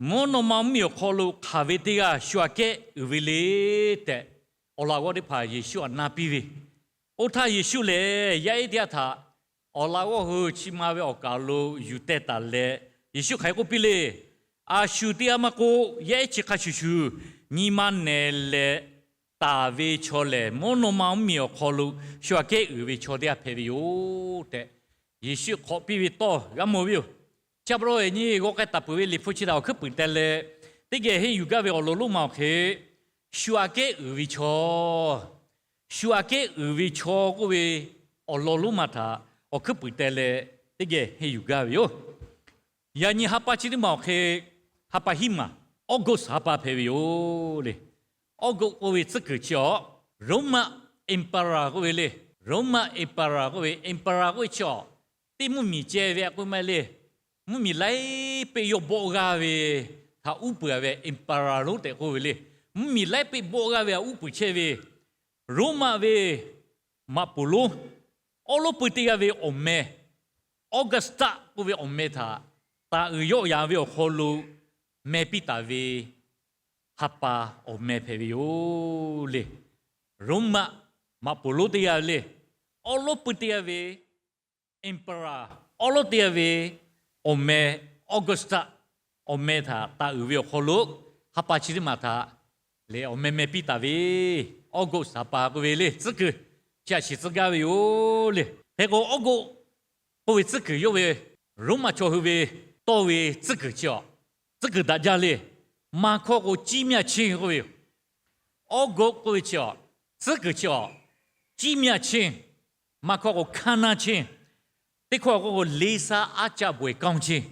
mvuhˇ naw ma mvuhˇmiˬ awˬ hk'aw lo hk'aˬ ve teˇ g'aˇ shu aꞈ kehˉ uiˍ ve le tehꞈ, awˬ laꞈ g'awˇ teˇ hpaˍ Yeˍsuˆ htaꞈ na piˇ ve. Oˇ htaˇ Yeˍsuˆ lehˬ yaˇ ehˉ teˇ g'aˇ htaꞈ awˬ laꞈ g'awˇ hui chi ma ve awˬ kaˍ lo yuˬ teh taˍ leh, Yeˍsuˆ hk'aˬ hk'e k'oˆ piˇ le. A shu teˇ g'aˇ maˇ k'oˆ, yaˇ ehˉ chi hk'a shuˍ shuˍ nyi ma nehˬ leh taˍ ve chaw lehˬ, mvuhˇ naw ma mvuhˇmiˬ awˬ hk'aw lo shu aꞈ kehˉ uiˍ ve chaw teˇ g'aˇ hpehꞈ ve yoˬ tehꞈ, Yeˍsuˆ hk'awꞈ piˇ ve tawˇ g'a mawˬ ve yoˬ. Chi pa taw yaꞈ nyi g'aw k'ai taˍ peuˬ ve Liꞈ hpu chi htaꞈ awˬ hkuiˉ puiˍ teh leh, teˇ geh henˇ yuˬ gaˇ ve awˬ lawn lonˉ ma awˬ hk'e, shu aꞈ kehˉ uiˍ ve chaw, shu aꞈ kehˉ uiˍ ve chaw k'oˆ ve awˬ lawn lonˉ ma htaꞈ awˬ hkuiˉ puiˍ teh leh, teˇ geh henˇ yuˬ gaˇ ve yoˬ. Yaꞈ nyi ha pa chi teˇ maˬ awˬ hk'e, ha pa hiˉ maˬ, August ha pa hpehꞈ ve yoˬ le. August k'oˆ ve tcuhˉ kuiˬ chi awˬ, Roman emperor k'oˆ ve le. Roman emperor k'oˆ ve, emperor k'oˆ ve chi awˬ, teˇ mvuhˇmiˬ ceh ve a k'oˆ maˇ heˆ le. Mvuhˇmiˬ laiˉ peˆ yawˇ bawˆ g'aˇ ve htaꞈ uˉ peunˍ ve emperor lonˉ tehꞈ k'oˆ ve le. Mvuhˇmiˬ laiˉ peˆ bawˆ g'aˇ ve htaꞈ uˉ peunˍ chehˇ ve Roman ve maꞈ poˍ lonˉ, awˉ lawˉ pui teˇ g'aˇ ve awˬ meh, Augustus k'oˆ ve awˬ meh htaꞈ taˍ uiˍ yawˆ yan ve awˬ hk'aw lo meh piˇ taˍ ve ha pa awˬ meh hpehꞈ ve yoˬ le. Roman maꞈ poˍ lonˉ teˇ g'aˇ ve le, awˉ lawˉ pui teˇ g'aˇ ve emperor, awˉ lawˉ teˇ g'aˇ ve awˬ meh, Augustus awˬ meh htaꞈ taˍ uiˍ ve awˬ hk'aw lo, ha pa chi teˇ maˬ htaꞈ lehˬ awˬ meh meh piˇ taˍ ve, August ha pa k'oˆ ve le tcuhˉ kuiˬ chi htaꞈ shiˍ tcuh gaˇ ve yoˬ le. Hk'e k'o, August k'oˆ ve tcuhˉ kuiˬ yawˇ ve Roman chaw hui ve tawˇ ve tcuhˉ kuiˬ chi awˬ, tcuhˉ kuiˬ daꞈ jaˇ le. Maˇ hkawˇ k'o, ကြီးမြတ်ခြင်း k'oˆ ve yoˬ. August k'oˆ ve chi awˬ, tcuhˉ kuiˬ chi awˬ, ကြီးမြတ်ခြင်း, maˇ hkawˇ k'o, ခမ်းနားခြင်း, teˇ hkawˇ k'oˆ k'o, လေးစားအားကျဖွယ်ကောင်းခြင်း.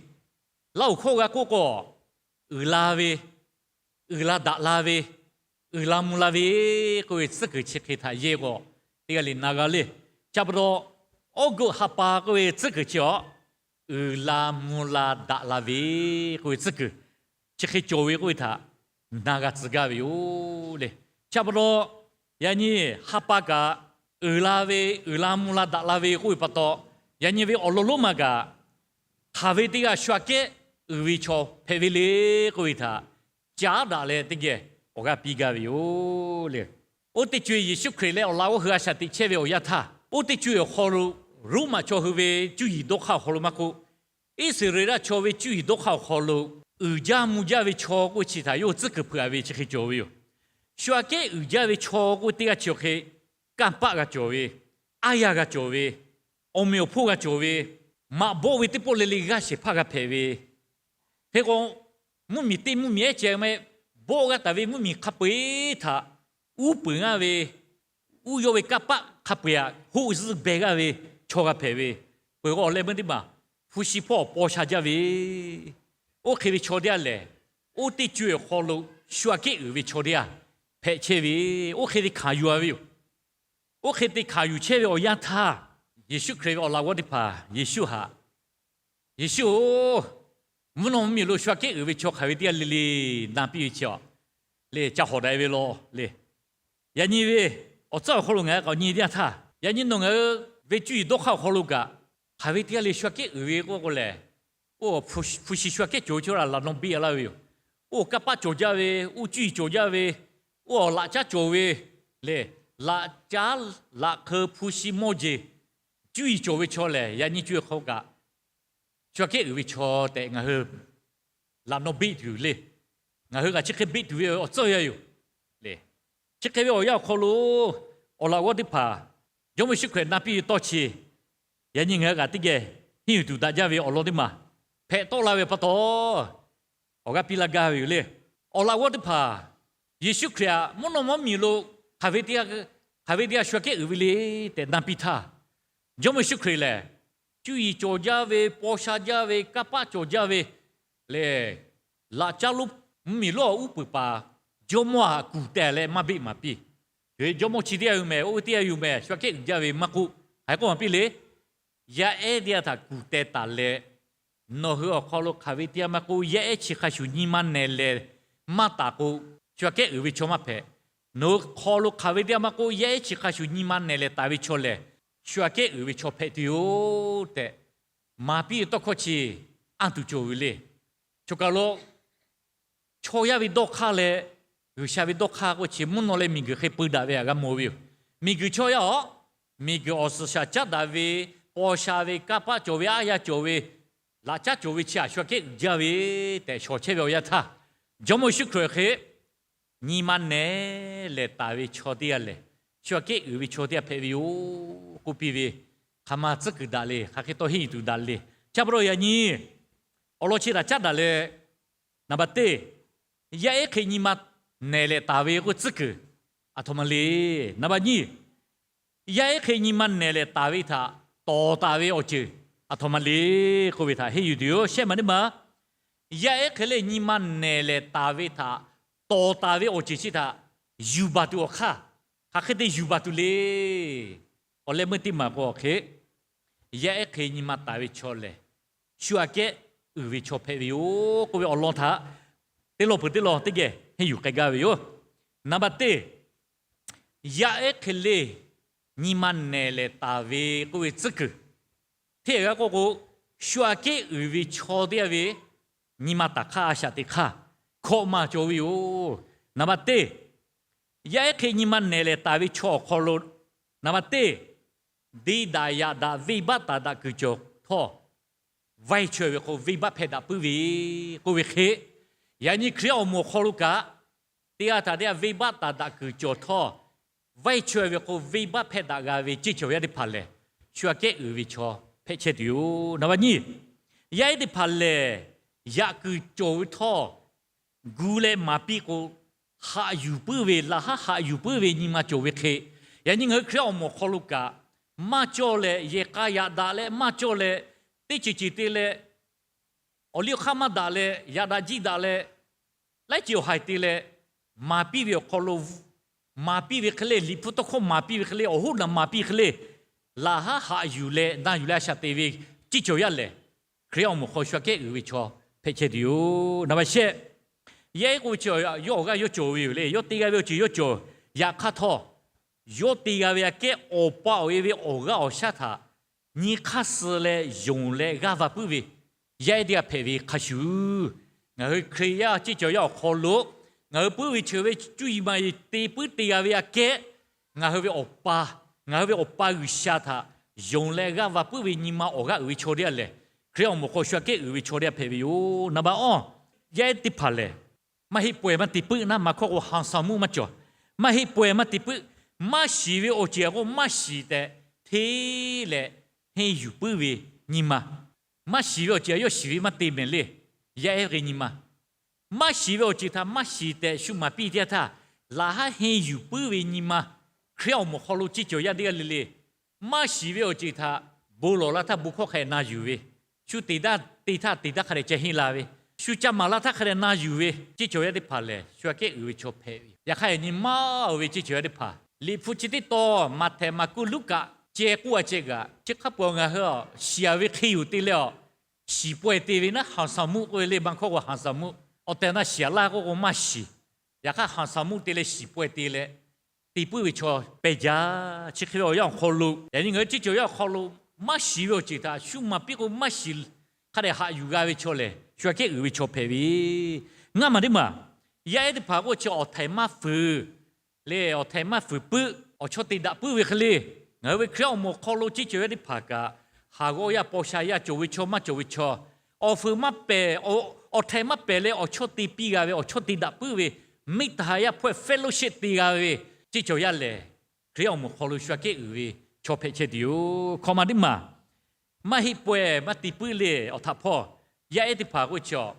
Laˇ hoˍ hkawˇ g'a k'oˆ k'o, uiˍ la ve, uiˍ la daꞈ la ve, uiˍ la mvuh la ve k'oˆ ve tcuhˉ kuiˬ chi hk'e htaꞈ yehˇ k'o, teˇ g'aˇ le na g'a le. Chi pa taw, August ha pa k'oˆ ve tcuhˉ kuiˬ chi awˬ, uiˍ la mvuh la daꞈ la ve k'oˆ ve tcuhˉ kuiˬ chi hk'e cawˬ ve k'oˆ ve htaꞈ na g'a tcuh gaˇ ve yoˬ le. Chi pa taw, yaꞈ nyi ha pa kaꞈ uiˍ la ve, uiˍ la mvuh la daꞈ la ve k'oˆ ve pa taw, yaꞈ nyi ve awˬ lawn lonˉ ma kaꞈ hk'aˬ ve teˇ g'aˇ shu aꞈ kehˉ uiˍ ve chaw hpehꞈ ve le k'oˆ ve htaꞈ caˉ daꞈ leh teˇ geh awˬ g'aˇ piˇ gaˇ ve yoˬ le. Oˇ teˇ co-e Yeˍsuˆ Hkriꞈ leh awˬ laꞈ g'awˇ hui a shaꞈ teꞈ chehˇ ve awˬ yanˇ htaˇ, oˇ teˇ co-e awˬ hk'aw lo Roman chaw hui ve cuˇ yiˍ dawˇ hk'aˇ awˬ hk'aw lo maˇ k'oˆ, Iˉsaˍreˍlaˆ chaw ve cuˇ yiˍ dawˇ hk'aˇ awˬ hk'aw lo uiˍ jaˇ mvuh jaˇ ve chaw k'oˆ ve chi htaꞈ yawˇ hui tcuhˉ kuiˬ hpeuꞈ a ve chi hk'e cawˬ ve yoˬ. Shu aꞈ kehˉ uiˍ jaˇ ve chaw k'oˆ ve teˇ g'aˇ chi awˬ hk'e, kanˇ paˆ g'a cawˬ ve, aˉ yaˇ g'a cawˬ ve, awˬ meꞈ awˬ hponˇ g'a cawˬ ve, maꞈ bawˆ ve teˇ pawˆ le le g'aˇ shehˍ hpaˇ g'a hpehꞈ ve, hk'e k'o, mvuhˇmiˬ teˇ mvuhˇmiˬ ehˉ ceh ma, bawˆ g'a taˍ ve mvuhˇmiˬ hk'a peu-eˬ htaꞈ uˉ peunˍ g'aˇ ve, uˉ yawˇ ve kanˇ paˆ hk'a peu-eˬ htaꞈ hoˆ zuhˆ beh g'aˇ ve chaw g'a hpehꞈ ve, peuˬ k'o awˬ leh meuˇ teˇ maˬ hpu shi hpawˇ paw sha jaˇ ve, oˇ hk'e ve chaw teˇ g'aˇ lehˬ, oˇ teˇ co-e awˬ hk'aw lo shu aꞈ kehˉ uiˍ ve chaw teˇ g'aˇ hpehꞈ chehˇ ve, oˇ hk'e te hkanˍ yuˬ a ve yoˬ. Oˇ hk'e te hkanˍ yuˬ chehˇ ve awˬ yanˇ htaˇ, Yeˍsuˆ Hkriꞈ ve awˬ laꞈ g'awˇ teˇ hpaˍ Yeˍsuˆ htaꞈ, Yeˍsuˆ-oˬ, mvuhˇ naw mvuhˇmiˬ lo shu aꞈ kehˉ uiˍ ve chaw hk'aˬ ve teˇ g'aˇ le le na piˇ ve chi awˬ, le ca hawˍ daꞈ ve law le. Yaꞈ nyi ve awˬ tcuhˉ awˬ hk'aw lo ngaˬ hui k'awꞈ nyi teˇ yanˇ htaˇ, yaꞈ nyi nawˬ ngaˬ hui ve cuˇ yiˍ dawˇ hk'aˇ awˬ hk'aw lo kaꞈ, hk'aˬ ve teˇ g'aˇ le shu aꞈ kehˉ uiˍ ve k'oˆ k'o lehˬ, oˇ hpu shi shu aꞈ kehˉ cawˬ ve chaw htaꞈ laꞈ naw beˆ laˇ ve yoˬ. Oˇ kanˇ paˆ cawˬ jaˇ ve, oˇ cuˇ yiˍ cawˬ jaˇ ve, oˇ laꞈ caˉ cawˬ ve, le, laꞈ caˉ, laꞈ hk'eu, hpu shi mawˇ jeˬ, cuˇ yiˍ cawˬ ve chaw lehˬ, yaꞈ nyi co-e hk'aw kaꞈ shu aꞈ kehˉ uiˍ ve chaw tehꞈ ngaˬ hui laꞈ naw beˆ tuˬ le. Ngaˬ hui kaꞈ chi hk'e beˆ tuˬ ve awˬ tcuhˉ yaˇ yoˬ le. Chi hk'e ve awˬ yanˇ awˬ hk'aw lo awˬ laꞈ g'awˇ teˇ hpaˍ Jawˇmawˇ Yeˍsuˆ Hkriꞈ na piˇ ve tawˇ chi, yaꞈ nyi ngaˬ hui kaꞈ teˇ geh henˇ yuˬ tuˬ daꞈ jaˇ ve awˬ lawn teˇ maˬ hpehꞈ tawˆ la ve pa taw, awˬ g'aˇ piˇ laˇ gaˇ ve yoˬ le. Awˬ laꞈ g'awˇ teˇ hpaˍ Yeˍsuˆ Hkriꞈ htaꞈ mvuhˇ naw mvuhˇmiˬ lo hk'aˬ ve teˇ g'aˇ, hk'aˬ ve teˇ g'aˇ shu aꞈ kehˉ uiˍ ve le tehꞈ na piˇ htaˇ, Jawˇmawˇ Yeˍsuˆ Hkriꞈ lehˬ, cuˇ yiˍ cawˬ jaˇ ve, paw sha jaˇ ve, kanˇ paˆ cawˬ jaˇ ve, le, laꞈ caˉ lonˉ mvuhˇmiˬ lonˉ awˬ uˉ peunˍ paˍ jawˇmawˇ htaꞈ kuˬ teh leh maˇ beˆ maˍ piˇ. Jawˇmawˇ chi teˇ g'aˇ yoˬ mehˍ, oˇ ve teˇ g'aˇ yoˬ mehˍ, shu aꞈ kehˉ uiˍ jaˇ ve maˇ k'oˆ, hk'aˬ hk'e k'oˆ maˍ piˇ le. Yaˇ ehˉ teˇ g'aˇ htaꞈ kuˬ teh taˍ leh, nawˬ hui awˬ hk'aw lo hk'aˬ ve teˇ g'aˇ maˇ k'oˆ, yaˇ ehˉ chi hk'a shuˍ nyi ma nehˬ lehˬ maˇ taˍ k'o, shu aꞈ kehˉ uiˍ ve chaw maˇ hpehꞈ. Nawˬ hui hk'aw lo hk'aˬ ve teˇ g'aˇ maˇ k'oˆ, yaˇ ehˉ chi hk'a shuˍ nyi ma nehˬ lehˬ taˍ ve chaw lehˬ, shu aꞈ kehˉ uiˍ ve chaw hpehꞈ tuˬ yoˬ tehꞈ maˍ piˇ ve tawˇ hkawˇ chi anˇ tuˬ cawˬ ve le. Choˬ kaˬ lo chaw yaˇ ve dawˇ hk'aˇ leh G'uiˬsha ve dawˇ hk'aˇ k'oˆ chi mvuhˇ naw leh miˬguiˬ hk'e peu daꞈ ve htaꞈ g'a mawˬ ve yoˬ. Miˬguiˬ chaw yaˇ aˬ, miˬguiˬ awˬ suhˍ shaˍ caˉ daꞈ ve, paw sha ve, kanˇ paˆ cawˬ ve, aˉ yaˇ cawˬ ve, laꞈ caˉ cawˬ ve chi htaꞈ shu aꞈ kehˉ uiˍ jaˇ ve tehꞈ shawˍ chehˇ ve awˬ yanˇ htaˇ, Jawˇmawˇ Yeˍsuˆ Hkriꞈ hk'e nyi ma nehˬ leh taˍ ve chaw teˇ g'aˇ lehˬ, shu aꞈ kehˉ uiˍ ve chaw teˇ g'aˇ hpehꞈ ve yoˬ k'oˆ piˇ ve, hk'aˬ ma tcuhˉ kuiˬ daꞈ le, hk'aˬ hk'e tawˇ henˇ yuˬ tuˬ daꞈ le. Chi pa taw yaꞈ nyi awˬ lawn chi htaꞈ caˉ daꞈ leh, naˍ baˬ teˇ, yaˇ ehˉ hk'e nyi ma nehˬ leh taˍ ve k'oˆ tcuhˉ kuiˬ aˬ htoꞈ ma le. Naˍ baˬ nyiˇ, yaˇ ehˉ hk'e nyi ma nehˬ leh taˍ ve htaꞈ tawˍ taˍ ve awˬ ceuˬ aˬ htoꞈ ma le k'oˆ ve htaꞈ henˇ yuˬ tuˬ yoˬ. Shehˆ maˬ teˇ maˬ, yaˇ ehˉ hk'e leh nyi ma nehˬ leh taˍ ve htaꞈ tawˍ taˍ ve awˬ ceuˬ chi htaꞈ yuˬ baˬ tuˬ awˬ hk'aˇ, hk'aˬ hk'e te yuˬ baˬ tuˬ le. Awˬ leh meuˇ teˇ maˬ k'o hk'e, yaˇ ehˉ hk'e nyi ma taˍ ve chaw lehˬ, shu aꞈ kehˉ uiˍ ve chaw hpehꞈ ve yoˬ k'oˆ ve awˬ lawn htaꞈ teˇ lawˬ peuˬ teˇ lawˬ teˇ geh henˇ yuˬ k'ai gaˇ ve yoˬ. Naˍ baˬ teˇ, yaˇ ehˉ hk'e le nyi ma nehˬ leh taˍ ve k'oˆ ve tcuhˉ kuiˬ, hteˇ g'a k'oˆ k'o, shu aꞈ kehˉ uiˍ ve chaw teˇ g'aˇ ve nyi ma taˍ hk'aˇ a shaꞈ teꞈ hk'aˇ hkawꞈ maˬ cawˬ ve yoˬ. Naˍ baˬ teˇ, yaˇ ehˉ hk'e nyi ma nehˬ leh taˍ ve chaw awˬ hk'aw lo, naˍ baˬ teˇ, deˇ daꞈ yaꞈ daꞈ venˇbaˆ taˍ daꞈ kuiˬ cawˬ htawˇ, vaiˇ chaweh ve k'o venˇbaˆ hpehˇ daꞈ puiˉ ve k'oˆ ve hk'e, yaꞈ nyi Hkriꞈ yaˇ awˬ moˍ awˬ hk'aw lo kaꞈ, teˇ g'aˇ htaꞈ teˇ g'aˇ venˇbaˆ taˍ daꞈ kuiˬ cawˬ htawˇ, vaiˇ chaweh ve k'o venˇbaˆ hpehˇ daꞈ g'a ve ceˇ cawˬ yaˇ teˇ hpaˍ lehˬ, shu aꞈ kehˉ uiˍ ve chaw hpehꞈ chehˇ tuˬ yoˬ. Naˍ baˬ nyiˇ, yaˇ ehˉ teˇ hpaˍ lehˬ, yaꞈ kuiˬ cawˬ ve htawˇ, gu leh maˍ piˇ k'o, haꞈ yuˬ puiˉ ve, laꞈ haˉ haꞈ yuˬ puiˉ ve nyi ma cawˬ ve hk'e, yaꞈ nyi ngaˬ hui Hkriꞈ yaˇ awˬ moˍ awˬ hk'aw lo kaꞈ, maˇ cawˇ leh yehˬ k'a yaꞈ daꞈ leh maˇ cawˇ leh, teˇ ceuˬ ceuˬ te leh, awˬ liˇ awˬ hk'aˇ maˇ daꞈ leh yaꞈ daꞈ jiˇ daꞈ leh, laiˉ ceuˬ awˬ haiˬ te leh, maˍ piˇ ve awˬ hk'aw lo, maˍ piˇ ve hk'e le, Liꞈ hpu tawˇ hkawˇ maˍ piˇ ve hk'e le, awˬ hoˉ naꞈ maˍ piˇ hk'e le, laꞈ haˉ haꞈ yuˬ leh na yuˬ leh a shaꞈ teꞈ ve ceˇ cawˬ yaˇ lehˬ, Hkriꞈ yaˇ awˬ moˍ hk'aw shu aꞈ kehˉ uiˍ ve chaw hpehꞈ chehˇ tuˬ yoˬ. Naˍ baˬ shehˆ, yaˇ ehˉ k'oˆ ve chi yawˇ awˬ g'aˇ yawˇ cawˬ ve yoˬ le. Yawˇ te g'a ve awˬ ceuˬ yawˇ cawˬ, yaꞈ hk'aˇ htawˇ, yawˇ te g'a ve aꞈ kehˉ awˬ pa awˬ e ve awˬ g'aˇ awˬ shaˉ htaꞈ nyi hk'aˇ suh leh yonˍ leh g'aˇ va puiˉ ve yaˇ ehˉ teˇ g'aˇ hpehꞈ ve hk'a shuˍ, ngaˬ hui Hkriꞈ yaˇ ceˇ cawˬ yaˇ awˬ hk'aw lo ngaˬ hui puiˉ ve cheuˬ ve cuˇ yiˍ maˍ yiˍ te puiˉ te g'a ve aꞈ kehˉ, ngaˬ hui ve awˬ pa, ngaˬ hui ve awˬ pa G'uiˬsha htaꞈ yonˍ leh g'aˇ va puiˉ ve nyi ma awˬ g'aˇ uiˍ ve chaw teˇ g'aˇ lehˬ, Hkriꞈ yaˇ awˬ moˍ hk'aw shu aꞈ kehˉ uiˍ ve chaw teˇ g'aˇ hpehꞈ ve yoˬ. Naˍ baˬ awˇ, yaˇ ehˉ teˇ hpaˍ lehˬ, maˇ heˆ pawehˇ maˇ te puiˉ naˉ, maˇ hkawˇ k'o haˍ saˍ muˆ maˇ cawˬ. Maˇ heˆ pawehˇ maˇ te puiˉ, maˇ shiˍ ve awˬ ceuˬ k'o maˇ shiˍ tehꞈ hteˇ leh henˇ yuˬ puiˉ ve nyi ma. Maˇ shiˍ ve awˬ ceuˬ yawˇ shiˍ ve maˇ te mehˍ le. Yaˇ ehˉ ve nyi ma, maˇ shiˍ ve awˬ ceuˬ htaꞈ maˇ shiˍ tehꞈ shu maˍ piˇ teˇ yanˇ htaˇ, laꞈ haˉ henˇ yuˬ puiˉ ve nyi ma, Hkriꞈ yaˇ awˬ moˍ hk'aw lo ceˇ cawˬ yaˇ teˇ g'aˇ le le, maˇ shiˍ ve awˬ ceuˬ htaꞈ bon lawˬ la htaˇ bon hkawˇ hk'a na yuˬ ve, shu teꞈ daˇ te htaˇ teꞈ daˇ hk'a dehꞈ ca henˇ la ve, shu ca maˍ la htaˇ hk'a dehꞈ na yuˬ ve ceˇ cawˬ yaˇ teˇ hpaˍ lehˬ, shu aꞈ kehˉ uiˍ ve chaw hpehꞈ ve. Yaꞈ hk'aˇ yaꞈ nyi maˇ oˬ ve ceˇ cawˬ yaˇ teˇ hpaˍ, Liꞈ hpu chi teˇ tawn Maꞈhtehˍ, Maˍkuˆ, Luˉkaꞈ ceh k'oˆ a ceh g'aꞈ, chi hk'a peu-eˬ ngaˬ hui shiˍ ve hk'e yoˬ te leh a, shiˍ pawehˇ te ve naˉ haˍ saˍ muˆ k'oˆ ve le, maˇ hkawˇ k'o haˍ saˍ muˆ. Awˬ tehˬ na shiˍ laˇ k'oˆ k'o maˇ shiˍ. Yaꞈ hk'aˇ haˍ saˍ muˆ te leh shiˍ pawehˇ te leh te puiˉ ve chaw pehˇ jaˇ. Chi hk'e ve awˬ yanˇ awˬ hk'aw lo, yaꞈ nyi ngaˬ hui ceˇ cawˬ yaˇ awˬ hk'aw lo maˇ shiˍ ve awˬ ceuˬ htaꞈ shu maˍ piˇ k'o maˇ shiˍ, hk'a dehꞈ haꞈ yuˬ g'a ve chaw lehˬ, shu aꞈ kehˉ uiˍ ve chaw hpehꞈ ve. Ngaˇ maˬ teˇ maˬ, yaˇ ehˉ teˇ hpaˍ k'oˆ chi awˬ htaiˍ maˇ fuiˍ leh awˬ htaiˍ maˇ fuiˍ puiˉ awˬ chawˇ te daꞈ puiˉ ve hk'e le, ngaˬ hui ve Hkriꞈ yaˇ awˬ moˍ hk'aw lo ceˇ cawˬ yaˇ teˇ hpaˍ kaꞈ, haˍ g'awˇ yaˇ paw sha yaˇ cawˬ ve chaw maˇ cawˬ ve chaw, awˬ fuiˍ maˇ pehˍ, awˬ htaiˍ maˇ pehˍ leh awˬ chawˇ te piˇ g'a ve awˬ chawˇ te daꞈ puiˉ ve, miˇ htaꞈ yaˇ hpawehˇ fellowship te g'a ve ceˇ cawˬ yaˇ lehˬ, Hkriꞈ yaˇ awˬ moˍ hk'aw lo shu aꞈ kehˉ uiˍ ve chaw hpehꞈ chehˇ tuˬ yoˬ. Hkawꞈ maˬ teˇ maˬ, maˇ heˆ pawehˇ maˇ te puiˉ le awˬ htaꞈ hpawˇ, yaˇ ehˉ teˇ hpaˍ k'oˆ chi a,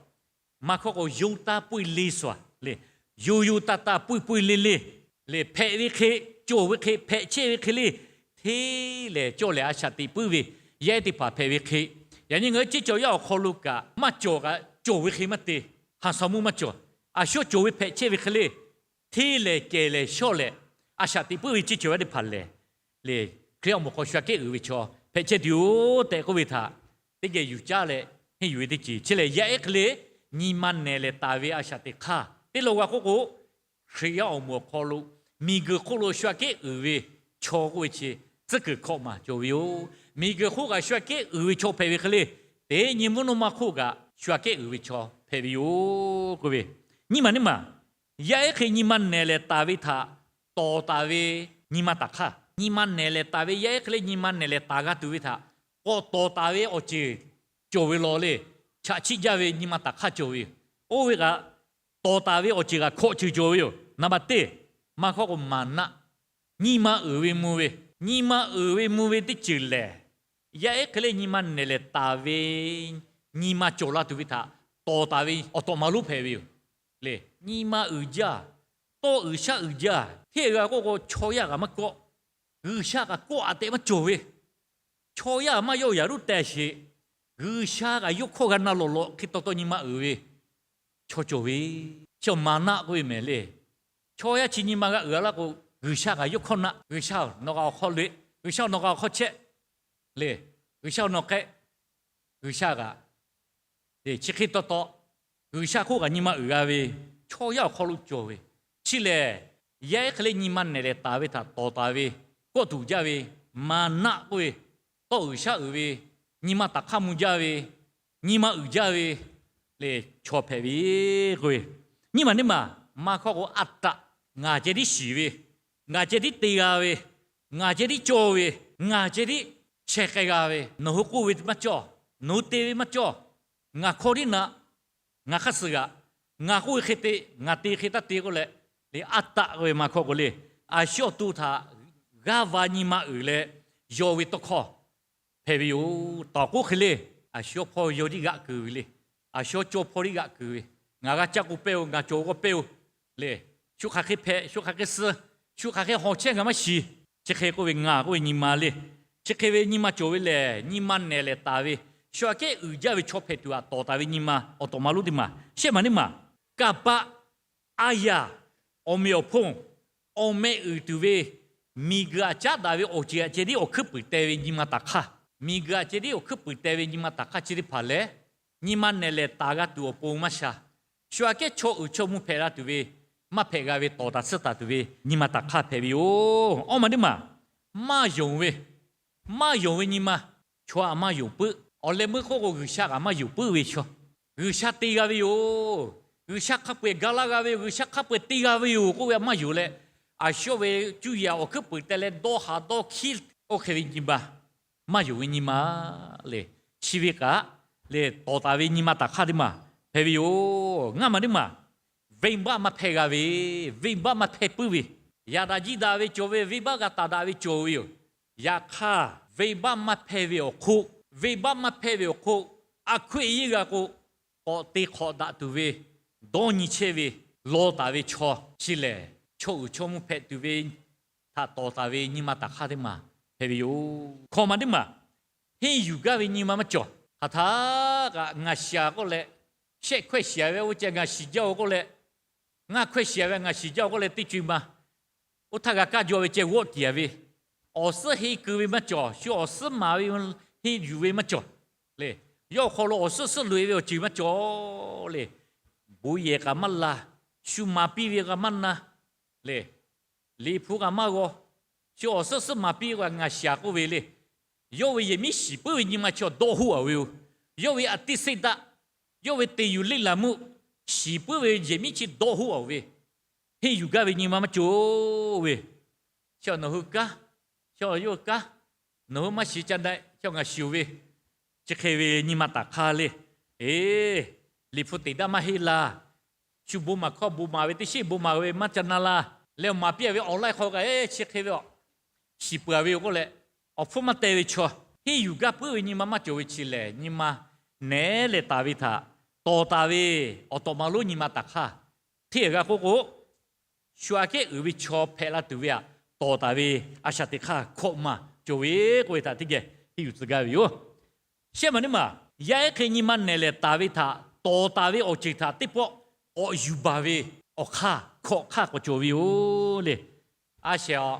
maˇ hkawˇ k'o yonˍ taˇ puiˇ le swaˍ le, yoˬ yoˬ taˍ taˍ puiˇ puiˇ le le, le hpehꞈ ve hk'e, cawˬ ve hk'e, hpehꞈ chehˇ ve hk'e le, hteˇ lehˬ cawˇ lehˬ a shaꞈ teꞈ puiˉ ve yaˇ ehˉ teˇ hpaˍ hpehꞈ ve hk'e, yaꞈ nyi ngaˬ hui ceˇ cawˬ yaˇ awˬ hk'aw lo kaꞈ maˇ cawˬ kaꞈ cawˬ ve hk'e maˇ te, haˍ saˍ muˆ maˇ cawˬ, a shawˉ cawˬ ve hpehꞈ chehˇ ve hk'e le, hteˇ lehˬ kehˬ lehˬ shawˆ lehˬ, a shaꞈ teꞈ puiˉ ve ceˇ cawˬ yaˇ teˇ hpaˍ lehˬ, le Hkriꞈ yaˇ awˬ moˍ hk'aw shu aꞈ kehˉ uiˍ ve chaw hpehꞈ chehˇ tuˬ yoˬ tehꞈ k'oˆ ve htaꞈ teˇ geh yuˬ caˇ leh henˇ yuˬ ve teˇ ceuˬ. Chi lehˬ yaˇ ehˉ hk'e le nyi ma nehˬ lehˬ taˍ ve a shaꞈ teꞈ hk'aˇ teˇ lo g'a k'oˆ k'o, Hkriꞈ yaˇ awˬ moˍ awˬ hk'aw lo miˬguiˬ hk'oˆ lo shu aꞈ kehˉ uiˍ ve chaw k'oˆ ve chi tcuhˉ kuiˬ hkawꞈ maˬ cawˬ ve yoˬ. Miˬguiˬ hk'oˆ kaꞈ shu aꞈ kehˉ uiˍ ve chaw hpehꞈ ve hk'e le, teˇ nyi mvuhˇ naw ma hk'oˆ kaꞈ shu aꞈ kehˉ uiˍ ve chaw hpehꞈ ve yoˬ k'oˆ ve Nyiˇ maˬ neˇ maˬ, yaˇ ehˉ hk'e nyi ma nehˬ lehˍ taˍ ve htaꞈ tawˍ taˍ ve nyi ma taˍ hk'aˇ, nyi ma nehˬ lehˍ taˍ ve yaˇ ehˉ hk'e le nyi ma nehˬ lehˍ taˍ g'a tuˬ ve htaꞈ k'awꞈ tawˍ taˍ ve awˬ ceuˬ cawˬ ve law le. Chaꞈ chiˆ jaˇ ve nyi ma taˍ hk'aˇ cawˬ ve yoˬ. Oˇ ve kaꞈ tawˍ taˍ ve awˬ ceuˬ kaꞈ hkawꞈ ceuˬ cawˬ ve yoˬ. Naˍ baˬ teˇ, maˇ hk'aw k'o maˍ naˆ, nyi ma uiˍ ve mvuh ve, nyi ma uiˍ ve mvuh ve teˇ ceuˬ lehˬ, yaˇ ehˉ hk'e le nyi ma nehˬ lehˍ taˍ ve nyi ma cawˬ la tuˬ ve htaꞈ tawˍ taˍ ve awˬ tawꞈ ma lonˉ hpehꞈ ve yoˬ. Le, nyi ma uiˍ jaˇ, tawˇ uiˍ shaˉ uiˍ jaˇ. Hteˇ g'a k'oˆ k'o chaw yaˇ kaꞈ maˇ kawˆ, G'uiˬsha kaꞈ kawˆ a tehꞈ maˇ cawˬ ve, chaw yaˇ maˇ yawˇ yaꞈ ruˉ teh sheˍ, G'uiˬsha kaꞈ yawˇ hkawˇ g'a na lawˬ lawꞈ hk'e taw taw nyi ma uiˍ ve chaw cawˬ ve, chi maˍ naˆ k'oˆ ve mehˍ le. Chaw yaˇ chi nyi ma g'a uiˍ a laˇ k'o, G'uiˬsha kaꞈ yawˇ hkawˇ naˆ, G'uiˬsha nawˬ kaꞈ awˬ hk'aw le, G'uiˬsha nawˬ kaꞈ awˬ hk'aw chehˇ le, G'uiˬsha nawˬ hk'e, G'uiˬsha kaꞈ chi hk'e taw taw G'uiˬsha hk'oˆ kaꞈ nyi ma uiˍ g'a ve, chaw yaˇ awˬ hk'aw lo cawˬ ve. Chi lehˬ, yaˇ ehˉ hk'e le nyi ma nehˬ lehˍ taˍ ve htaꞈ tawˍ taˍ ve, kawˆ tuˬ jaˇ ve, maˍ naˆ k'oˆ ve, tawˇ uiˍ shaˉ uiˍ ve, nyi ma taˍ hk'aˇ mvuh jaˇ ve, nyi ma uiˍ jaˇ ve le, chaw hpehꞈ ve k'oˆ ve. Nyiˇ maˬ neˇ maˬ, maˇ hkawˇ k'o a taꞈ, ngaˬ ceh tiˉ shiˍ ve, ngaˬ ceh tiˉ te g'a ve, ngaˬ ceh tiˉ cawˇ ve, ngaˬ ceh tiˉ chehˇ k'ai g'a ve, nawˬ hui k'oˆ ve maˇ cawˇ, nawˬ hui te ve maˇ cawˇ, ngaˬ hkawˇ tiˉ naˆ, ngaˬ hk'aˇ suh g'aꞈ, ngaˬ k'oˆ ve hk'e te, ngaˬ te hk'e taˇ te k'oˆ leh, le a taꞈ k'oˆ ve maˇ hkawˇ k'o le, a shu awˬ to htaꞈ g'aˇ va nyi ma uiˍ leh yaw ve tawˇ hkawˇ hpehꞈ ve yoˬ. Tawˍ k'oˆ hk'e le, a shu awˬ hpawˇ yaw tiˉ g'aꞈ kuiˬ ve le, a shu awˬ cawˇ hpawˇ tiˉ g'aꞈ kuiˬ ve, ngaˬ g'a caˇ k'o pehˇ-oˬ, ngaˬ cawˬ k'o pehˇ-oˬ le. Shu hk'aˬ hk'e hpehꞈ, shu hk'aˬ hk'e suh, shu hk'aˬ hk'e hawˬ chehˇ ngaˬ maˇ shiˍ. Chi hk'e k'oˆ ve ngaˬ k'oˆ ve nyi ma le. Chi hk'e ve nyi ma cawˬ ve lehˬ, nyi ma nehˬ lehˍ taˍ ve, shu aꞈ kehˉ uiˍ jaˇ ve chaw hpehꞈ tuˬ htaꞈ tawˍ taˍ ve nyi ma awˬ tawꞈ ma lonˉ teˇ maˬ shehˆ maˬ neˇ maˬ, kanˍ paˆ, a yaˍ, awˬ meꞈ awˬ hponˇ, awˬ meh uiˍ tuˬ ve, miˬguiˬ aꞈ caˉ daꞈ ve awˬ ceuˬ aꞈ ceh tiˉ awˬ hkuiˉ puiˍ teh ve nyi ma taˍ hk'aˇ, miˬguiˬ aꞈ ceh tiˉ awˬ hkuiˉ puiˍ teh ve nyi ma taˍ hk'aˇ chi teˇ hpaˍ lehˬ, nyi ma nehˬ lehˍ taˍ g'a tuˬ awˬ pon maˇ sha. Shu aꞈ kehˉ chaw uiˍ chaw mvuh hpehꞈ la tuˬ ve, maˇ hpehꞈ g'a ve tawˍ taˍ tsuhˇ taˍ tuˬ ve nyi ma taˍ hk'aˇ hpehꞈ ve yoˬ. Awˇ maˬ teˇ maˬ, maˇ yonˍ ve, maˇ yonˍ ve nyi ma, chaw aꞈ maˇ yonˍ puiˉ. Awˬ leh meuˇ hk'oˆ k'o G'uiˬsha kaꞈ maˇ yonˍ puiˉ ve chaw, G'uiˬsha te g'a ve yoˬ. G'uiˬsha hk'a peu-eˬ ga laˇ g'a ve yoˬ, G'uiˬsha hk'a peu-eˬ te g'a ve yoˬ k'oˆ ve maˇ yonˍ leh, a shu ve cuˇ yiˍ awˬ hkuiˉ puiˍ teh leh dawˇ haꞈ dawˇ hkiˉ oˇ hk'e ve nyi ma, maˇ yonˍ ve nyi ma le. Chi ve kaꞈ le, tawˍ taˍ ve nyi ma taˍ hk'aˇ teˇ maˬ hpehꞈ ve yoˬ. Ngaˇ maˬ teˇ maˬ, venˇbaˆ maˇ hpehˇ g'a ve, venˇbaˆ maˇ hpehˇ puiˉ ve, yaꞈ daꞈ jiˇ daꞈ ve cawˬ ve, venˇbaˆ g'a taˍ daꞈ ve cawˬ ve yoˬ. Yaꞈ hk'aˇ, venˇbaˆ maˇ hpehˇ ve awˬ hk'oˆ, venˇbaˆ maˇ hpehˇ ve awˬ hk'oˆ, a hkoˆ e yeˇ g'a k'o, k'awꞈ te hk'awꞈ daꞈ tuˬ ve, dawˇ nyi chehˇ ve, law taˍ ve chaw chi lehˬ, chaw uiˍ chaw mvuh hpehꞈ tuˬ ve htaꞈ tawˍ taˍ ve nyi ma taˍ hk'aˇ teˇ maˬ hpehꞈ ve yoˬ. Hkawꞈ maˬ teˇ maˬ, henˇ yuˬ gaˇ ve nyi ma maˇ cawˬ. Hk'aˬ htaˇ kaꞈ ngaˬ shiˍ-a k'oˆ leh, shehˆ hkawehˇ shiˍ-a ve oˇ ceh ngaˬ shiˍ jaˇ-oˬ k'oˆ leh, ngaˇ hkawehˇ shiˍ-a ve ngaˬ shiˍ jaˇ-oˬ k'oˆ leh teˇ co-e ma, oˇ htaˇ g'a kaˇ jaw ve ceh g'awˆ tiˍ-a ve, awˬ suhˉ henˇ keu ve maˇ cawˬ. Shu awˬ suhˉ maˍ ve henˇ yuˬ ve maˇ cawˬ le. Yawˇ awˬ hk'aw lo awˬ suhˉ suhˉ loꞈ-e ve awˬ ceuˬ maˇ cawˬ le. Bon yehˬ kaꞈ maˇ la, shu maˍ piˇ ve kaꞈ maˇ na le. Liꞈ hpu kaꞈ maˇ g'aw. Shu awˬ suhˉ suhˉ maˍ piˇ ve kaꞈ ngaˬ shiˍ-a k'oˆ ve le. Yawˇ ve yehˬ miˉ shiˍ puiˉ ve nyi ma chi dawˇ hoˆ-a ve yoˬ. Yawˇ ve a tiˇ seˆ daˆ, yawˇ ve te yuˬ leˇ laˬ meuˆ, shiˍ puiˉ ve yehˬ miˉ chi dawˇ hoˆ-a ve, henˇ yuˬ gaˇ ve nyi ma maˇ cawˬ ve. Chi nawˬ hui kanˉ, chi yawˇ hui kanˉ, nawˬ hui maˇ shiˍ ca daꞈ, chi ngaˬ shiˍ-oˬ ve, chi hk'e ve nyi ma taˍ hk'aˇ le. Eˬ, liꞈ hpu teꞈ daˇ maˇ heˆ laˇ. Shu bon maˍ hkawˇ bon maˍ ve teˇ sheˆ bon maˍ ve maˇ ca na laˇ. Leh maˍ piˇ-a ve awˬ laiˉ hk'aw kaꞈ, eˬ, chi hk'e ve a, shiˍ peuˬ-a ve yoˬ k'oˆ leh, awˬ hpfuhˇ maˇ teh ve chaw, henˇ yuˬ gaˇ puiˉ ve nyi ma maˇ cawˬ ve chi lehˬ, nyi ma nehˉ leh taˍ ve htaꞈ tawˍ taˍ ve awˬ tawꞈ ma lonˉ nyi ma taˍ hk'aˇ hteˇ g'a k'oˆ k'o, shu aꞈ kehˉ uiˍ ve chaw hpehꞈ la tuˬ ve htaꞈ tawˍ taˍ ve a shaꞈ teꞈ hk'aˇ hkawꞈ maˬ cawˬ ve k'oˆ ve htaꞈ teˇ geh henˇ yuˬ tcuh gaˇ ve yoˬ. Shehˆ maˬ neˇ maˬ, yaˇ ehˉ hk'e nyi ma nehˬ lehˍ taˍ ve htaꞈ tawˍ taˍ ve awˬ ceuˬ htaꞈ teˇ pawˆ k'awꞈ yuˬ baˬ ve awˬ hk'aˇ hkawꞈ hk'aˇ k'awꞈ cawˬ ve yoˬ le. A shehˍ a,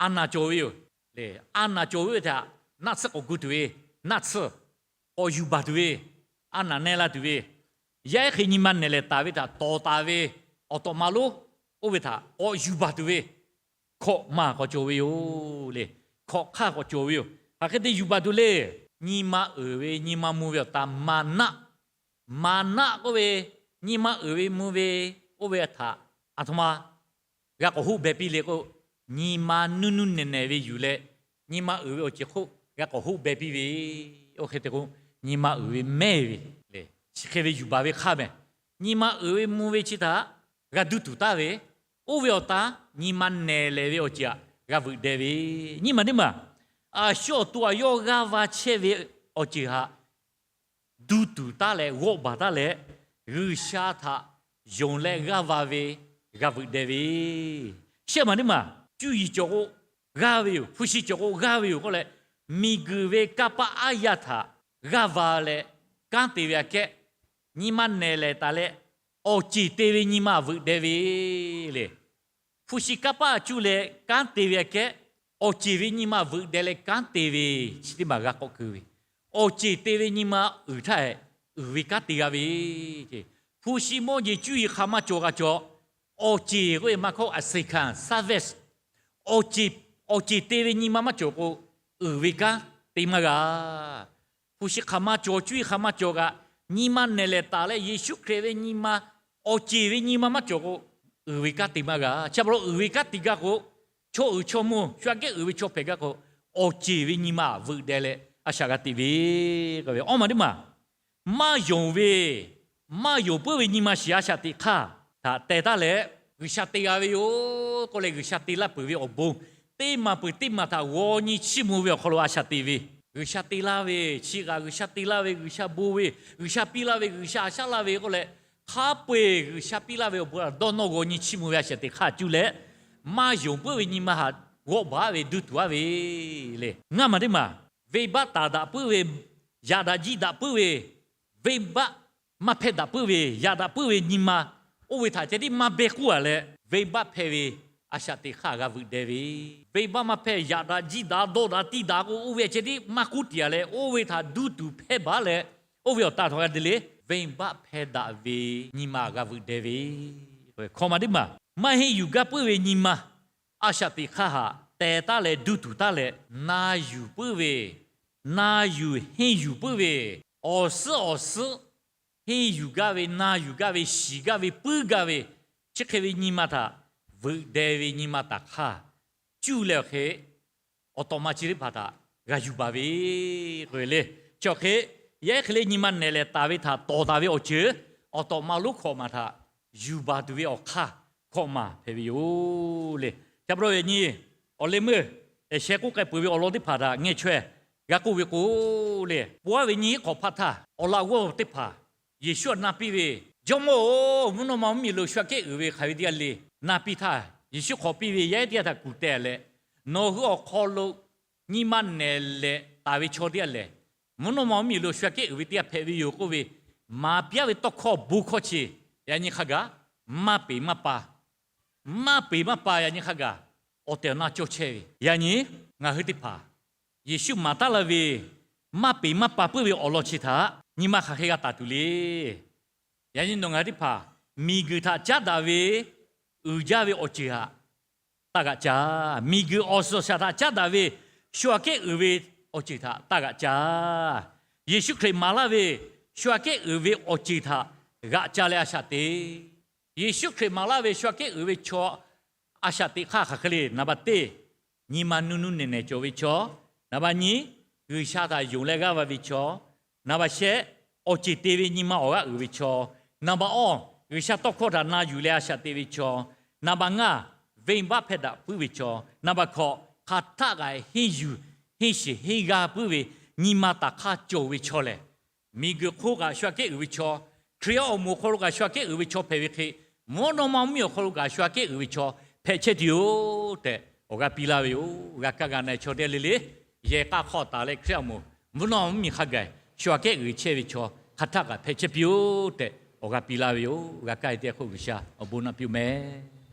a naˬ cawˬ ve yoˬ le. A naˬ cawˬ ve htaꞈ naˆ tsuhˇ k'awꞈ gu tuˬ ve, naˆ tsuhˇ k'awꞈ yuˬ baˬ tuˬ ve, a naˬ neh la tuˬ ve, yaˇ ehˉ hk'e nyi ma nehˬ lehˍ taˍ ve htaꞈ tawˍ taˍ ve awˬ tawꞈ ma lonˉ, oˇ ve htaꞈ k'awꞈ yuˬ baˬ tuˬ ve hkawꞈ maˬ k'awꞈ cawˬ ve yoˬ le. Hkawꞈ hk'aˇ k'awꞈ cawˬ ve yoˬ. Hk'aˬ hk'e te yuˬ baˬ tuˬ le. Nyi ma uiˍ ve, nyi ma mvuh ve awˬ ta maˍ naˆ, maˍ naˆ k'oˆ ve, nyi ma uiˍ ve mvuh ve Oˇ ve htaꞈ aˬ htoꞈ ma g'a k'awꞈ hoˆ beh piˇ le k'o, nyi ma nuˇ nuˇ nehˬ nehˬ ve yuˬ leh, nyi ma uiˍ ve awˬ ceuˬ hk'oˆ g'a k'awꞈ hoˆ beh piˇ ve, oˇ hk'e te k'o, nyi ma uiˍ ve mehˇ ve le. Chi hk'e ve yuˬ baˬ ve hk'aˇ mehˬ. Nyi ma uiˍ ve mvuh ve chi htaꞈ g'a duˇ tuˬ taˍ ve, oˇ ve awˬ taˍ nyi ma nehˬ lehˬ ve awˬ ceuˬ htaꞈ g'a veuꞈ deh ve, nyi ma teˇ maˬ, a shu awˬ to a yawˇ g'aˇ va chehˇ ve awˬ ceuˬ htaꞈ duˇ tuˬ taˉ leh g'awˆ baˬ taˉ leh, G'uiˬsha htaꞈ yonˍ leh g'aˇ va ve g'a veuꞈ deh ve, shehˆ maˬ teˇ maˬ cuˇ yiˍ cawˬ k'o g'aˇ ve yoˬ, hpu shi cawˬ k'o g'aˇ ve yoˬ k'oˆ leh, miˬguiˬ ve kanˇ paˆ aˉ yaˇ htaꞈ g'aˇ va leh kanˉ te ve aꞈ kehˉ, nyi ma nehˬ lehˬ taˍ leh awˬ ceˬ te ve nyi ma veuꞈ deh ve le. Hpu shi kanˇ paˆ cuˇ leh kanˉ te ve aꞈ kehˉ, awˬ ceˬ ve nyi ma veuꞈ deh leh kanˉ te ve, chi teˇ maˬ g'a k'awꞈ keu ve, awˬ ceˬ te ve nyi ma uiˍ htaˇ, uiˍ ve kanˉ te g'a ve, hpu shi mawˇ jeˬ cuˇ yiˍ hk'aˬ ma cawˬ g'a cawˬ, awˬ ceˬ k'oˆ ve maˇ hkawˇ a se kan service, awˬ ceˬ te ve nyi ma maˇ cawˬ k'o, uiˍ ve kanˉ te maˇ g'a. Hpu shi hk'aˬ ma cawˬ, cuˇ yiˍ hk'aˬ ma cawˬ kaꞈ, nyi ma nehˬ lehˬ taˍ leh Yeˍsuˆ Hkriꞈ ve nyi ma, awˬ ceˬ ve nyi ma maˇ cawˬ k'o, uiˍ ve kanˉ te maˇ g'a. Chi pa taw uiˍ ve kanˉ te gaˇ k'o, chaw uiˍ chaw mvuh shu aꞈ kehˉ uiˍ ve chaw hpehꞈ gaˇ k'o, awˬ ceˬ ve nyi ma veuꞈ deh leh a shaꞈ g'a teꞈ ve, awˇ maˬ teˇ maˬ maˇ yonˍ ve, maˇ yonˍ puiˉ ve nyi ma shiˍ a shaꞈ teꞈ hk'aˇ htaꞈ teh taˉ leh, G'uiˬsha te g'a ve yoˬ k'oˆ leh G'uiˬsha te laˇ peuˬ ve awˬ bon teˇ maˬ peuˬ teˇ maˬ htaꞈ g'aw nyi chiˇ mvuh ve awˬ hk'aw lo a shaꞈ teꞈ ve, G'uiˬsha te laˇ ve, chi kaꞈ G'uiˬsha te laˇ ve, G'uiˬsha bon ve, G'uiˬsha piˇ laˇ ve, G'uiˬsha a shaꞈ laˇ ve k'oˆ leh, hk'a peu-eˬ G'uiˬsha piˇ laˇ ve awˬ bon htaꞈ dawˇ nawˇ g'aw nyi chiˇ mvuh ve a shaꞈ teꞈ hk'aˇ cuˇ leh, maˇ yonˍ puiˉ ve nyi ma htaꞈ g'awˆ baˬ ve duˇ tuˬ aˉ ve le. Ngaˇ maˬ teˇ maˬ, venˇbaˆ taˍ daꞈ puiˉ ve, yaꞈ daꞈ jiˆ daꞈ puiˉ ve, venˇbaˆ maˇ hpehˇ daꞈ puiˉ ve, yaꞈ daꞈ puiˉ ve nyi ma, oˇ ve htaꞈ ceh tiˉ maˇ beh k'uˉ a leh, venˇbaˆ hpehˇ ve a shaꞈ teꞈ hk'aˇ g'a veuꞈ deh ve, venˇbaˆ maˇ hpehˇ, yaꞈ daꞈ jiˆ daꞈ dawˆ daꞈ tiˇ daꞈ k'o, oˇ ve ceh tiˉ maˇ k'uˉ tiꞈ a leh, oˇ ve htaꞈ duˇ tuˬ hpehˇ baˬ leh, oˇ ve awˬ taˍ htaꞈ g'a te le, venˇbaˆ hpehˇ daꞈ ve nyi ma g'a veuꞈ deh ve, hkawꞈ maˬ teˇ maˬ, maˇ henˇ yuˬ gaˇ puiˉ ve nyi ma a shaꞈ teꞈ hk'aˇ htaꞈ teh taˉ leh duˇ tuˬ taˉ leh, na yuˬ puiˉ ve, na yuˬ henˇ yuˬ puiˉ ve, awˬ suhˉ awˬ suhˉ henˇ yuˬ gaˇ ve, na yuˬ gaˇ ve, shiˍ gaˇ ve, puiˉ gaˇ ve, chi hk'e ve nyi ma htaꞈ veuꞈ deh ve nyi ma taˍ hk'aˇ cuˇ leh awˬ hk'e awˬ tawꞈ ma chi teˇ hpaˍ htaꞈ g'a yuˬ baˬ ve k'oˆ ve le. Chi awˬ hk'e yaˇ ehˉ hk'e le nyi ma nehˬ lehˬ taˍ ve htaꞈ tawˍ taˍ ve awˬ ceuˬ, awˬ tawꞈ ma lonˉ hkawꞈ maˬ htaꞈ yuˬ baˬ tuˬ ve awˬ hk'aˇ hkawꞈ maˬ hpehꞈ ve yoˬ le. Chi pa taw yaꞈ nyi awˬ leh meuˇ sheh k'oˆ k'ai peuˬ ve awˬ lawn teˇ hpaˍ htaꞈ ngeh chaweh g'a k'oˆ ve k'o le, po aˉ ve nyiˇ hk'awꞈ hpaˇ htaˇ awˬ laꞈ g'awˇ teˇ hpaˍ Yeˍsuˆ htaꞈ na piˇ ve, Jawˇmawˇ-oˬ, mvuhˇ naw ma mvuhˇ miˬ lo shu aꞈ kehˉ uiˍ ve hk'aˬ ve teˇ g'aˇ le. Na piˇ htaˇ Yeˍsuˆ hk'awꞈ piˇ ve yaˇ ehˉ teˇ g'aˇ htaꞈ kuˬ teh leh, Nawˬ hui awˬ hk'aw lo nyi ma nehˬ lehˬ taˍ ve chaw teˇ g'aˇ lehˬ, mvuhˇ naw ma mvuhˇ miˬ lo shu aꞈ kehˉ uiˍ ve teˇ g'aˇ hpehꞈ ve yoˬ k'oˆ ve, maˍ piˇ aˉ ve tawˇ hkawˇ bon hkawˇ chi yaꞈ nyi hk'a gaˬ maˇ peˍ maˇ pa, maˇ peˍ maˇ pa yaꞈ nyi hk'a gaˬ awˬ tehˬ awˬ na cawˇ chehˇ ve. Yaꞈ nyi ngaˬ hui teˇ hpaˍ Yeˍsuˆ maˍ taˉ la ve maˇ peˍ maˇ pa puiˉ ve awˬ lawn chi htaꞈ nyi ma hk'aˬ hk'e g'a taˍ tuˬ le. Yaꞈ nyi nawˬ ngaˬ hui teˇ hpaˍ miˬguiˬ htaꞈ caˉ daꞈ ve uiˍ jaˇ ve awˬ ceuˬ htaꞈ taˇ g'aꞈ ca. Miˬguiˬ awˬ suhˍ awˬ shaˍ htaꞈ caˉ daꞈ ve shu aꞈ kehˉ uiˍ ve awˬ ceuˬ htaꞈ taˇ g'aꞈ ca. Yeˍsuˆ Hkriꞈ maˍ laˇ ve shu aꞈ kehˉ uiˍ ve awˬ ceuˬ htaꞈ g'aꞈ ca leh a shaꞈ teꞈ. Yeˍsuˆ Hkriꞈ maˍ laˇ ve shu aꞈ kehˉ uiˍ ve chaw a shaꞈ teꞈ hk'aˇ hk'aˬ hk'e le. Naˍ baˬ teˇ, nyi ma nuˇ nuˇ nehˬ nehˬ cawˬ ve chaw. Naˍ baˬ nyi, G'uiˬsha htaꞈ yonˍ leh g'aˇ va ve chaw. Naˍ baˬ shehˆ, awˬ ceˬ te ve nyi ma awˬ g'aˇ uiˍ ve chaw. Naˍ baˬ awˇ, G'uiˬsha tawˇ hkawˇ htaꞈ na yuˬ leh a shaꞈ teꞈ ve chaw. Naˍ baˬ ngaˇ, venˇbaˆ hpehˇ daꞈ puiˉ ve chaw. Naˍ baˬ hkawꞈ, hk'aˬ htaˆ kaꞈ henˇ yuˬ, henˇ shiˍ henˇ g'a puiˉ ve nyi ma taˍ hk'aˇ cawˬ ve chaw lehˬ, miˬguiˬ hk'oˆ kaꞈ shu aꞈ kehˉ uiˍ ve chaw, Hkriꞈ yaˇ awˬ moˍ awˬ hk'aw lo kaꞈ shu aꞈ kehˉ uiˍ ve chaw hpehꞈ ve hk'e, mvuhˇ naw ma mvuhˇ miˬ awˬ hk'aw lo kaꞈ shu aꞈ kehˉ uiˍ ve chaw hpehꞈ chehˇ tuˬ yoˬ tehꞈ awˬ g'aˇ piˇ laˇ ve yoˬ. G'a kaˇ g'a na chaw teˇ g'aˇ le le, yehˬ k'a hk'aw taˍ leh Hkriꞈ yaˇ awˬ moˍ mvuhˇ naw ma mvuhˇ miˬ hk'a gaˬ shu aꞈ kehˉ uiˍ chehˇ ve chaw hk'aˬ htaˆ kaꞈ hpehꞈ chehˇ piˇ yoˬ tehꞈ awˬ g'aˇ piˇ laˇ ve yoˬ. G'a kaˇ e teˇ hk'oˆ G'uiˬsha awˬ bon naꞈ piˇ-oˬ mehˍ.